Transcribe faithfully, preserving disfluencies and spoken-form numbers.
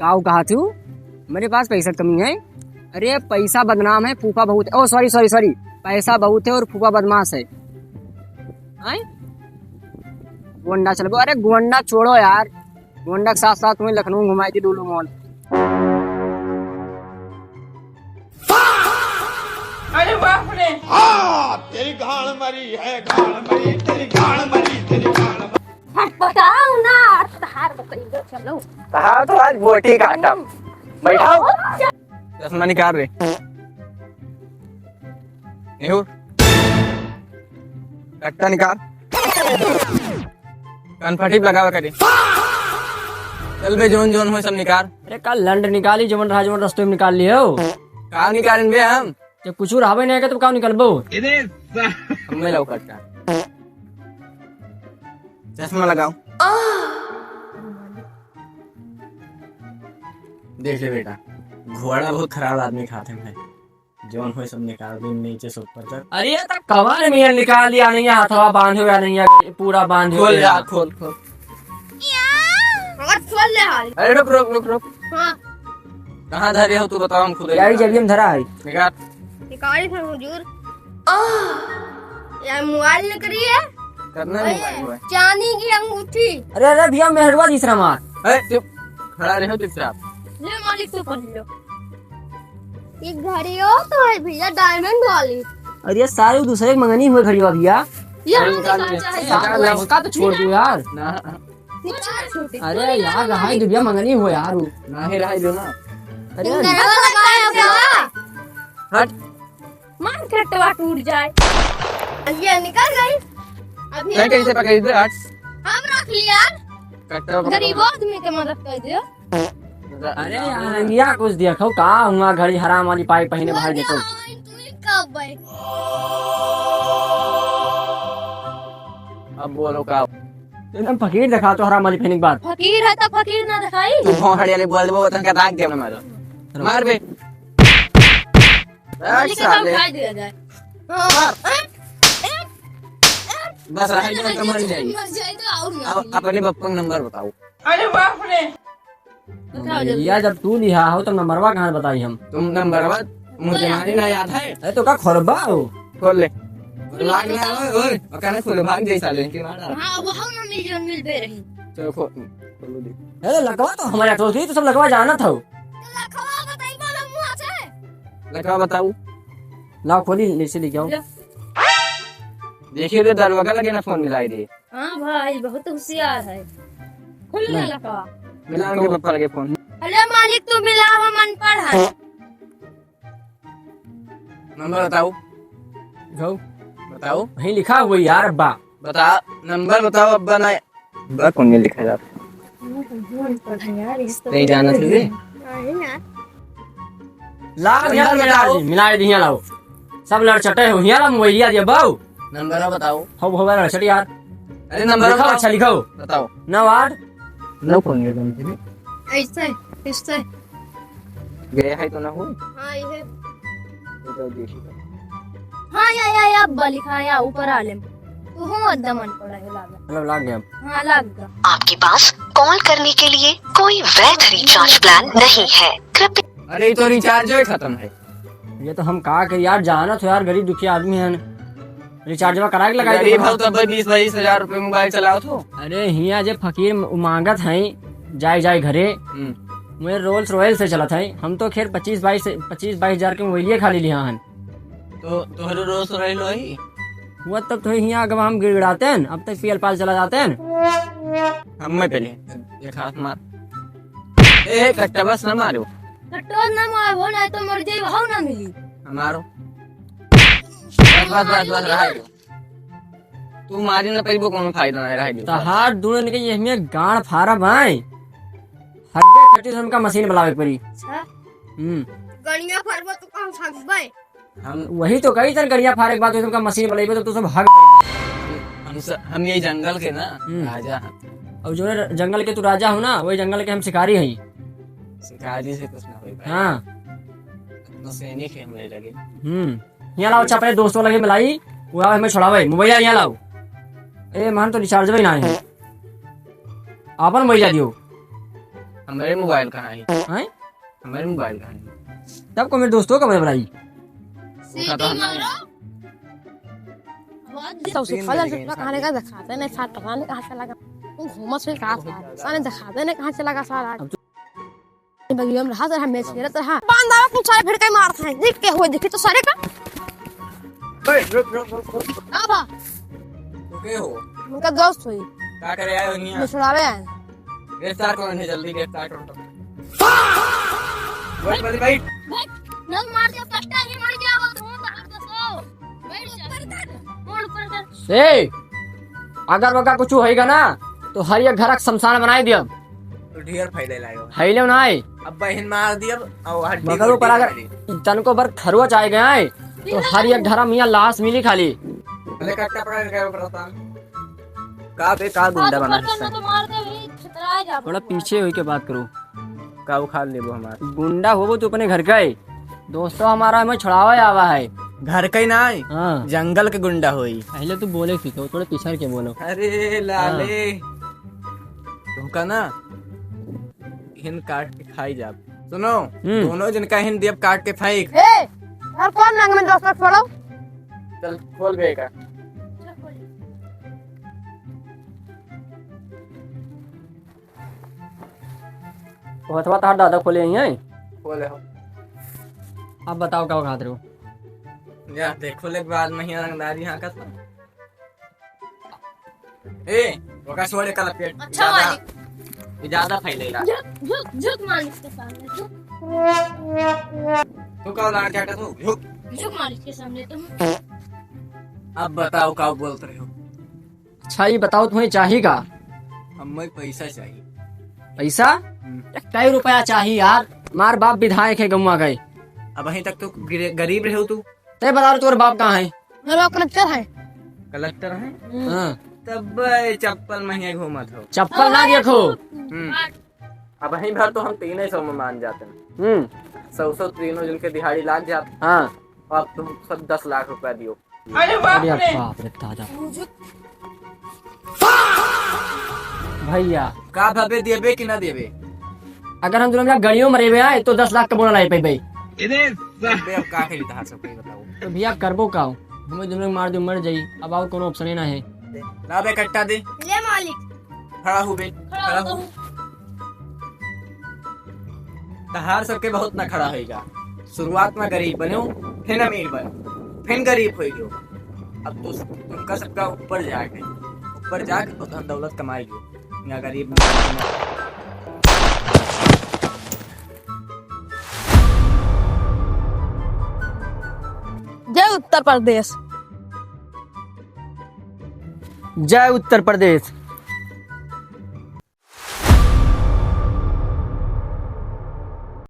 काऊ कहा थू? मेरे पास पैसा की कमी है? अरे, पैसा बदनाम है, फूफा बहुत है। ओ, sorry, sorry, sorry, पैसा बहुत है और फूफा बदमाश है। आए? गोंडा चलबो? अरे, गोंडा छोड़ो यार, गोंडा के साथ साथ तुम्हें लखनऊ घुमाई थी, लुलु मॉल। अरे बाप रे! हाँ, तेरी गांड मरी है, गांड मरी, तेरी गांड मरी, तेरी गांड मरी। हट, बताओ ना, तहार बताइए, चलो। तहार तो आज बोटी काटब। बैठाओ। चश्मा निकाल रे। नेहूर, कट्टा निकाल। कनफटी लगावा करे। चल बे, जोन जोन होय सब निकाल। अरे का लंड निकाली, जवन रहा जवन रस्तों में निकाल लियो। का निकालेन बे हम? जब कुछ रहबे नहीं है तो का निकलबो? हमें लौकत का। चश्मा लगाओ। देख ले बेटा, घोड़ा बहुत खराब आदमी खाते हैं भाई। जौन होय सब निकाल दे नीचे से ऊपर तक। अरे ये तो कवर में निकाल लिया नहीं है, हथवा बांधे हुआ नहीं है, पूरा बांधे खोल हुआ यार, है। खोल, खोल। और खोल ले हाल। अरे रुक, रुक, रुक, रुक। हाँ। कहाँ धरे हो तू बताओ, हम खुद ही यार, निकाल जब हम धरा है। निकाल। निकाली है हुजूर। यार मोबाइल निकली है। करना है अरे, मोबाइल में। चांदी की अंगूठी। अरे, अरे भैया, मेहरुआ तीसरा मार। अरे चुप, खड़ा रहो चुपचाप। ले मालिक, तू पहन लो। एक घड़ी और तो है भैया, डायमंड वाली। अरे सारे दूसरे के मंगनी हुए घड़ी बा भैया। ये अरे हम निकाल निकाल ले। चाहे निकाल ले। इसका तो छोड़ दो यार। ना। निकाल छोटे। अरे यार, रहाई दो भैया, मंगनी हो यार वो। ना ही रहाई दो ना। अरे निकाल लगाया हुआ। हट। मार कटवा टूट जाए। ये निकल गई। अभी तै कैसे पकड़ी दे, हट। हम रख लिया। कटवा पकड़। गरीब आदमी के मदद कर दियो। अरे यार, रंगिया कुछ देखो, का हुआ घड़ी हराम वाली पाई पहिने बाहर देखो। तू ही कब है? अब बोलो का? एकदम फकीर देखा तो हराम वाली पहिने के बाद। फकीर है तो फकीर ना दिखाई। तू भोंहड़ी वाली बोल दे, वो तनका दाग दे मारो। मार बे। मालिक का साले। उठा दिया जाए। हाँ। बस रह जाए तो मर जाए। मर जाए तो और ना अब मिले। अपने बप्पा का नंबर बताओ। अरे बाप रे। बताओ जल्दी। भैया, जब तू लिहा हो तो नंबरवा कहाँ बताई हम? तुम नंबरवा मुझे मारी ना याद है। अरे तो का खोलबा हो? खोल ले। लाग ना, ओए, ओए, ओकरा खोल, भाग जाई साले के मारा। हाँ, वो हम ना मिल, मिल बे रही। चलो खो-, खोलो दे। अरे लकवा तो हमारे हाथ होती, तो सब लकवा जानत हो। तो लकवा बताई बोलो मुँह से। लकवा बताऊ। लाओ खोली, ले से लेके आओ। लो। देखिए रे, दरवाजा लगे ना, फोन मिलाई दे। हाँ भाई, बहुत होशियार है। खुल ले नहीं। लकवा। मिला उनके पप्पा लगे फोन। अरे मालिक, तू मिला, हम अनपढ़ है। नंबर बताओ। जाओ। बताओ। वहीं लिखा हुआ यार, अब्बा। बता, नंबर बताओ, अब्बा ना। अब्बा कौन में लिखा जाता? नहीं जाना चाहिए। लाओ यार, नंबर मिला बताओ। दे, मिला दे, यहाँ लाओ। सब लड़चटे हो, यहाँ ला मोबाइलिया दिया बाऊ। नंबर बताओ। हो, हो, लड़चट यार। अरे नंबर लिखो, बताओ। अच्छा लिखो। बताओ। नौ आठ। नौ कौन है तुम? ऐसे, ऐसे। गया है तो ना हो? हाँ, ये है। तो जाओ देखिए। हाँ, या, या, या, अब्बा लिखा, या, ऊपर आ ले। तू हो एकदम अनपढ़ है, लाग। मतलब लाग गया। हाँ, लाग गया। आपके पास कॉल करने के लिए कोई वैध रिचार्ज प्लान नहीं है। कृपया अरे, ये तो रिचार्ज ही खत्म है। ये तो हम का करी यार, जानत हो यार, गरीब दुखिया आदमी हन, रिचार्जवा करा के लगाई गरीब देबा। हो तब बीस बाईस हजार रुपये मोबाइल चलाओ तो। अरे हियाँ जे फकीर म-, मांगत हैं, जाए जाए घरे, हम्म। मैं रोल्स रॉयल से चलत है, हम तो खैर पच्चीस बाईस, पच्चीस बाईस हजार के मोबाइलिए खाली लिहा हन। तो तोहरे रोल्स रॉयल वही? वो तब तो हियाँ अगर हम गिड़गिड़ाते हैं, अब तक पी एल पाल चला जाते हैं। हम मैं पहले एक हाथ मार। ए, कट्टा बस ना मारो। कट्टा ना मारो, नहीं तो मर जाई, वहां ना मिली। हमारो। बस, बस, बस, बस, रहा है। तू मारी ना पइबो, कोनो फायदा नहीं, रहा है। तहार दूर निकल, ये हमें गांड फारब आए। हड्डे खट्टी से हमका मशीन बुलावे के पड़ी। अच्छा। हम्म। गड़िया फारबो तो कौन भागबे? हम वही तो कही तन, गड़िया फारे के बाद तो तुमका मशीन बुलाइबे तो तू सब भाग पइबे। हम स-, हम यही जंगल के ना हम्म। राजा हैं। और जो है जंगल के तू राजा हो ना, वही जंगल के हम शिकारी हैं। शिकारी से कुछ ना होई भाई। हाँ। अपना सैनिक है हमरे लगे। हम्म। यहाँ लाओ, अच्छा, अपने दोस्तों लगे मिलाई, वो आवे हमें छुड़ावे। मोबाइल यहाँ लाओ। ए, मान तो रिचार्ज भी ना है। आपन मोबाइल दियो। हमरे मोबाइल कहाँ है? हैं? हमरे मोबाइल कहाँ है? तब को मेरे दोस्तों का बड़े बड़ाई। उनका तो हम सीटी मारो। बहुत सब तीन सिखा बज ले, गए साले सारे। का दिखाते नहीं, साथ पता नहीं कहाँ से लगा। वो घूमत से कहाँ से आया? साले दिखाते नहीं कहाँ से लगा साला। अब तो बगिया में रहा, साला मैच खेलत रहा। बांधा कुछ सारे भिड़ के मारत हैं। देख के हुए, देखी तो सारे का। ए, रुक, रुक, रुक, रुक। का बा? तू के हो? उनका दोस्त हुई। का करे आए हो हियां? बिछड़ावे आए। गिरफ्तार करो इन्हें, जल्दी गिरफ्तार करो। बैठ, बैठ, बैठ। बैठ, नल मार दिया, कट्टा ही मर गया वो, तुम तो हाथ दसो। बैठ जा। ऊपर कर, ऊपर कर। ए, अगर बका कुछ होइगा ना, तो हर एक घर का शमशान बनाई दियब। तो ढेर फैले लायो। फैले ना आए। अब बहिन मार दियब, और हड्डी मगर ऊपर गुड्डी अगर वाली। तनको भर खरुआ चाहे गया है, तो हर एक घर में यहाँ लाश मिली खाली। पहले कट्टा पकड़ के गए, बताओ। का बे, का गुंडा बना है? तो मार दे भाई, छितरा जा। थोड़ा पीछे होई के बात करो। का उखाड़ लेबो हमार? गुंडा होबो तो अपने घर का है। दोस्तों हमारा हमें छुड़ावे आवा है। घर का ही ना है, हाँ। जंगल के गुंडा होई। पहले तू बोले सीखो, थोड़ा पिछड़ के बोलो। अरे लाले, हाँ। तुमका ना हिन काट के खाई जाब। सुनो, हम्म। दोनों जन का हिन दियब काट के फेंक। ए, और कौन मांग में दोस्त छोड़ो? चल, खोल बे का। वो हथवा तहार दादा खोले ही हैं। खोले हो। अब बताओ का खात रहो? या देखो, ले बाद में ही रंगदारी हाँ का था। ए, ओका छोड़े का लपेट। अच्छा ज्यादा, मालिक। ये ज्यादा फैलेला। झुक, झुक, झुक मालिक के सामने, झुक। तू का लाड़ क्या कहता हूँ? झुक। झुक मालिक के सामने तुम। अब बताओ का बोलत रहे हो? अच्छा, ये बताओ, तुम्हें चाहिए का? हमें पैसा चाहिए। पैसा? हम्म। कई रुपया चाहिए यार? मार बाप विधायक है गौवा गए। अब अहीं तक तो गिरे-, गरीब रहे हो तू। ते बता रहे, तोर बाप कहाँ है? मेरा कलेक्टर है। कलेक्टर है? हम्म। हाँ। तब ये चप्पल में ही घूमत हो। चप्पल ना देखो। हम्म। अब वहीं भर तो हम तीन सौ में मान जाते हैं। हम्म। सौ, सौ तीनों जन के दिहाड़ी लाग जात। हाँ। अब तुम सब दस लाख रुपया दियो। अरे बाप अरे रे। बाप रे दादा। भैया। का भबे देबे कि ना देबे? अगर हम दोनों मिला गड़ियों मरेबे आए तो दस लाख का बोला लाई पेबे। इधर बे, अब का करी तहार सब कोई बताओ। तो भैया करबो का? हमें दोनों मार दो, मर जाई, अब और कोनो ऑप्शन ही ना है। ला बे कट्टा दे। ले मालिक। खड़ा हो बे, खड़ा खड़ा हो। हो। तहार सबके बहुत नखड़ा होइगा। शुरुआत में गरीब बनो, फिर अमीर बनो, फिर गरीब होइ गयो। अब तो तुमका सबका ऊपर जाके, ऊपर जाके तो धन दौलत कमाई गयो। यहाँ गरीब में जय उत्तर प्रदेश। जय उत्तर प्रदेश।